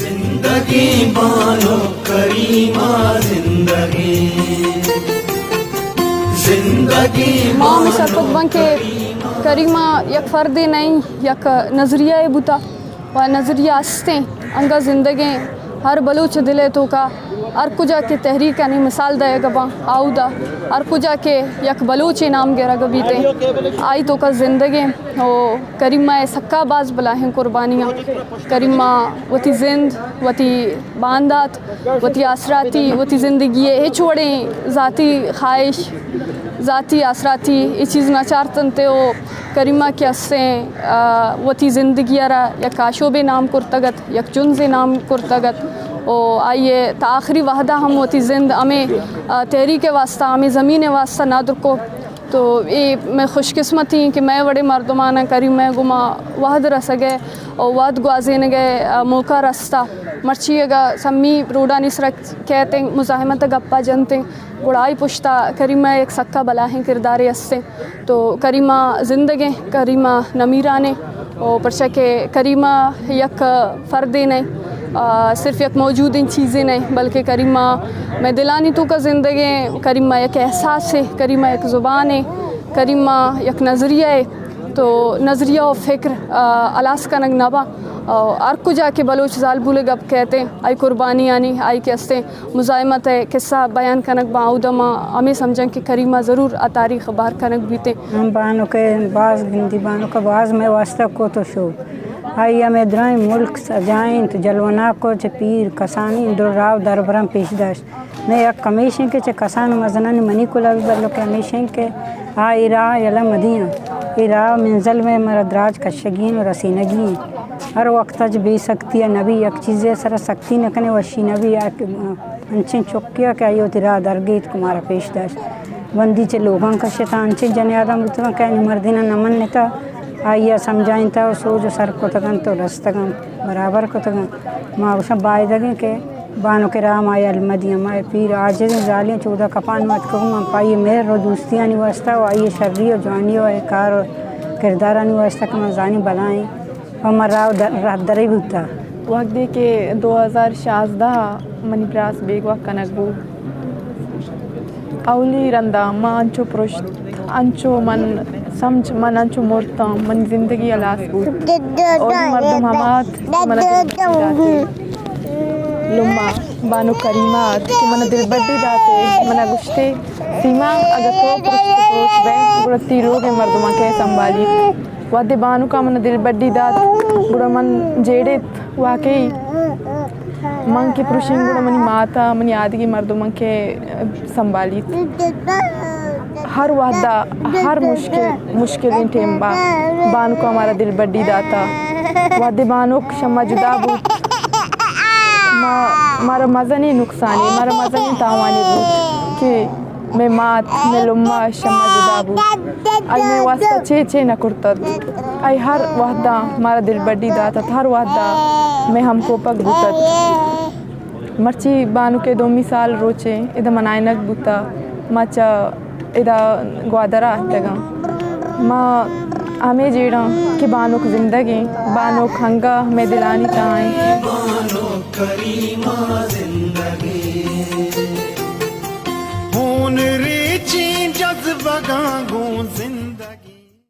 زندگیں بانک کریمہ، زندگیں، زندگیں ما ہمے سرپد باں کہ کریمہ یک فردے نہ ایں، یک نظریہ ئے بوتا و نظریہ استیں، انگا زندگیں۔ ہر بلوچ دل ءِ توکا ہر کجا کہ تحریکانی مثال دئیگ باں، آودا ہر کجا کہ یک بلوچے نام گرگ بیتیں، آئی توکا زندگیں۔ و کریمہ ءِ سکا باز بلاہیں قربانیاں۔ کریمہ وتی زند، وتی باندات، وتی آسراتی، وتی زندگی ءِ ہچ وڑیں ذاتی خواہش، ذاتی آسراتی اے چیز نہ چارتنت و کریمہ کہ استیں، آ، وتی زندگی ءَ را یک آشوبے نام کرتگ ات، یک جنزے نام کرتگ ات و آئی ءَ تا آخری وہدا ہم وتی زند ہمے، آ، تحریک ءِ واسطہ، ہمے زمین ءِ واسطہ ندر کو۔ تو اے مئے خوش قسمتی ایں کہ مئے وڑیں مردماناں کریمہ ءِ گوما وہد رسگ ءِ و وہد گوازینگ ءِ، آ، موقع رستا۔ مرچی اگاں سمی روڈانی سرا کیتیں، مزاحمت ءِ گپا جنتیں، گڑا آئی پشتا کریمہ ءِ یک سکا بلاہیں کردارے استیں۔ تو کریمہ زندگیں، کریمہ نمیرانیں، و پرچا کہ کریمہ یک فردے نہ ایں، آ، صرف یک موجودیں چیزے نہ ایں، بلکہ کریمہ مئے دلانی توکا زندگیں۔ کریمہ یک احساسے، کریمہ یک زبانے، کریمہ یک نظریہ ئے۔ تو نظریہ و فکر، آ، ہلاس کنگ نہ باں۔ آ، ہر کجا کہ بلوچ زالبول ءِ گپ کیتیں، آئی قربانیانی، آئی کہ استیں مزاحمت ءِ قصہ بیان کنگ باں، اودا ما ہمے سمجھاں کہ کریمہ ضرور آ تاریخ بہر کنگ بیتیں۔ ہم بانک ءَ باز گندی، بانک ءَ باز مئے واسطہ کت و شو۔ آئی ءَ مئے درائیں ملک سجائینت، جلوناک و چہ پیر کسانی در راہ و دربراں پیش داشت۔ مئے حق ہمیش انت کہ چہ کسان و مزنانی منی کلوہ بلکہ ہمیش انت کہ آ اے راہ یلہ مدیاں۔ اے راہ منزل مئے مارا دراج کشگی انت و رسینگی انت۔ ہر وقت اچ بے سختی ءَ نبی، یک چیزے ءِ سرا سختی نہ کنے، وشی نبی۔ آ کہ انچیں چکے ءَ کہ آئی ءَ وتی راہ درگیتک و مارا پیش داشت۔ بندی چہ لوگاں کشتاں، انچیں جنین آدم بوتگاں کہ آیانی مردیناں نہ منتہ، آئی ءَ سمجھائینتہ و سوج و سر کتگ انت و رستگ انت، برابر کتگ انت۔ ما گوشاں بایدگیں کہ بانک ءِ راہ ما یل مدیاں۔ ما پیر عاجزیں زالیں، چودا کپان اتکگوں، من پہ آئی ءِ مہر و دوستیانی واسطہ و آئی ءِ شری و جوانی و اے کار و کردارانی واسطہ کہ من زانی بلائیں و من راہ در-، راہ درے بوتہ۔ وہدے کہ دو ہزار شازدہ ءَ منی براس بیگواہ کنگ بوت، اولی رندا من انچو پرشت، انچو من سمجھ، من انچو مرتاں، منی زندگی ہلاس بوت۔ اولی مردم ہما ات کہ منا دلبڈی داتے۔ لما بانک کریمہ ات کہ منا دلبڈی داتے، منا گوشتے، سیما، اگہ تو پرشت پروش بئے، گڑا تئی لوگ ءِ مردماں کئے سنبھالیت؟ وہدے بانک ءَ من ءَ دلبڈی دات، گڑا من جیڑت، واقعی من کہ پروشیں، گڑا منی مات ءَ، منی آدگہ مردماں کئے سنبھالیت؟ ہر وہد ءَ، ہر مشکل، مشکلیں ٹیم ءَ بانک ءَ مارا دلبڈی داتا۔ وہدے بانک شما جدا بوت، ما، مارا مزنیں نقصانے، مارا مزنیں تاوانے بوت کہ مئے مات، مئے لمہ شما جدا بوت۔ آئی مئے واسطہ چے چے نہ کرتت۔ آئی ہر وہدا مارا دلبڈی داتت، ہر وہدا مئے ہمکوپگ بوتت۔ مرچی بانک ءِ دومی سال روچے ادا منائینگ بوتا، ما چہ ادا گوادر ءَ اتکگاں۔ ما ہمے جیڑاں کہ بانک زندگ ایں، بانک ہنگا مئے دلانی تہا ایں۔ بانک کریمہ زندگ ایں۔ ہون ریچیں جذبگاں گوں زند